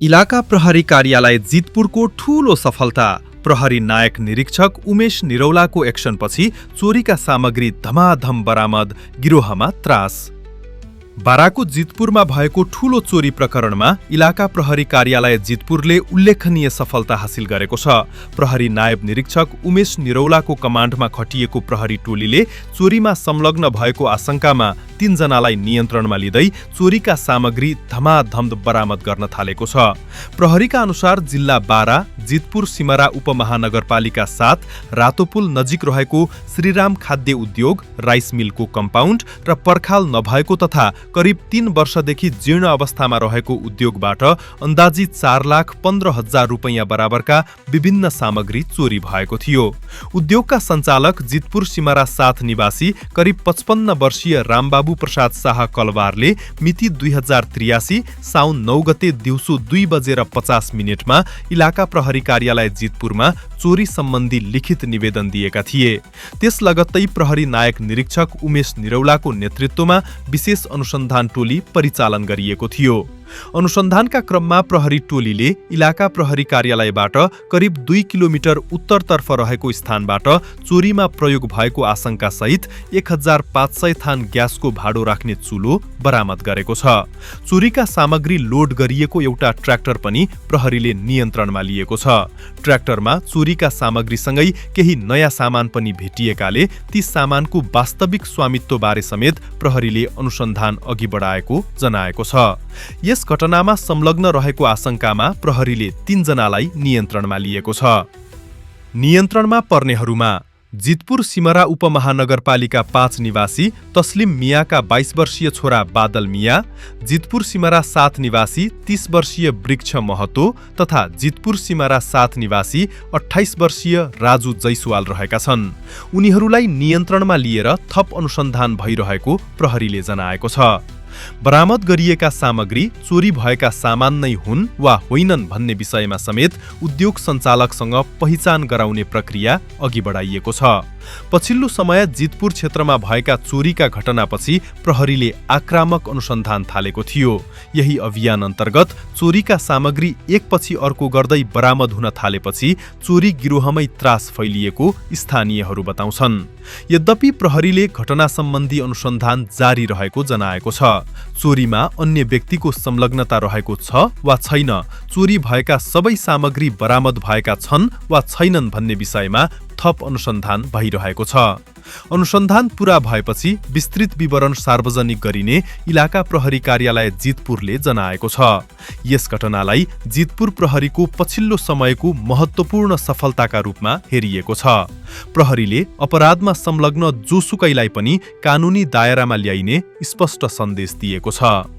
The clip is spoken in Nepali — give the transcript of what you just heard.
इलाका प्रहरी कार्यालय जितपुरको ठूलो सफलता। प्रहरी नायक निरीक्षक उमेश निरौलाको एक्सनपछि चोरीका सामग्री धमाधम बरामद, गिरोहमा त्रास। बाराको जितपुरमा भएको ठूलो चोरी प्रकरणमा इलाका प्रहरी कार्यालय जितपुरले उल्लेखनीय सफलता हासिल गरेको छ। प्रहरी नायब निरीक्षक उमेश निरौलाको कमान्डमा खटिएको प्रहरी टोलीले चोरीमा संलग्न भएको आशंकामा 3 जनालाई नियन्त्रणमा लिँदै चोरीका सामग्री धमाधम बरामद गर्न थालेको छ। प्रहरीका अनुसार जिल्ला बारा, जितपुर सिमरा उपमहानगरपालिका 7, रातोपुल नजिक रहेको श्रीराम खाद्य उद्योग, राइस मिलको कम्पाउन्ड र पर्खाल नभएको तथा करिब 3 वर्षदेखि जीर्ण अवस्थामा रहेको उद्योगबाट अन्दाजित 4,15,000 रुपैयाँ बराबरका विभिन्न सामग्री चोरी भएको थियो। उद्योगका सञ्चालक जितपुर सिमरा 7 निवासी करिब 55 वर्षीय रामबाबु प्रसाद शाह कलवारले मिति 2083 साउन 9 गते दिउँसो 2:50 इलाका प्रहरी कार्यालय जितपुरमा चोरी सम्बन्धी लिखित निवेदन दिएका थिए। त्यस लगत्तै प्रहरी नायक निरीक्षक उमेश निरौलाको नेतृत्वमा विशेष अनुसन्धान टोली परिचालन गरिएको थियो। अनुसन्धानका क्रममा प्रहरी टोलीले इलाका प्रहरी कार्यालयबाट करिब 2 किलोमिटर उत्तरतर्फ रहेको स्थानबाट चोरीमा प्रयोग भएको आशंका सहित 1500 थान ग्यासको भाडो राख्ने चुलो बरामद गरेको छ। चोरीका सामग्री लोड गरिएको एउटा ट्र्याक्टर पनि प्रहरीले नियन्त्रणमा लिएको छ। ट्र्याक्टरमा चोरीका सामग्रीसँगै केही नयाँ सामान पनि भेटिएकाले ती सामानको वास्तविक स्वामित्वबारे समेत प्रहरीले अनुसन्धान अघि बढाएको जनाएको छ। यस घटनामा संलग्न रहेको आशंकामा प्रहरीले 3 जनालाई नियन्त्रणमा लिएको छ। नियन्त्रणमा पर्नेहरूमा जितपुर सिमरा उपमहानगरपालिका 5 निवासी तस्लिम मियाका 22 वर्षीय छोरा बादल मिया, जितपुर सिमरा 7 निवासी 30 वर्षीय वृक्ष महतो तथा जितपुर सिमरा 7 निवासी 28 वर्षीय राजु जैसवाल रहेका छन्। उनीहरूलाई नियन्त्रणमा लिएर थप अनुसन्धान भइरहेको प्रहरीले जनाएको छ। बरामद गरिएका सामग्री चोरी भएका सामान नै हुन् वा होइनन् भन्ने विषयमा समेत उद्योग सञ्चालकसँग पहिचान गराउने प्रक्रिया अघि बढाइएको छ। पछिल्लो समय जितपुर क्षेत्रमा भएका चोरीका घटनापछि प्रहरीले आक्रामक अनुसन्धान थालेको थियो। यही अभियान अन्तर्गत चोरीका सामग्री एकपछि अर्को गर्दै बरामद हुन थालेपछि चोरी गिरोहमै त्रास फैलिएको स्थानीयहरू बताउँछन्। यद्यपि प्रहरीले घटना सम्बन्धी अनुसन्धान जारी रहेको जनाएको छ। चोरीमा अन्य व्यक्तिको संलग्नता रहेको छ वा छैन, चोरी भएका सबै सामग्री बरामद भएका छन् वा छैनन् भन्ने विषयमा थप अनुसन्धान भइरहेको छ। अनुसन्धान पूरा भएपछि विस्तृत विवरण सार्वजनिक गरिने इलाका प्रहरी कार्यालय जितपुरले जनाएको छ। यस घटनालाई जितपुर प्रहरीको पछिल्लो समयको महत्त्वपूर्ण सफलताका रूपमा हेरिएको छ। प्रहरीले अपराधमा संलग्न जोसुकैलाई पनि कानुनी दायरामा ल्याइने स्पष्ट सन्देश दिएको छ।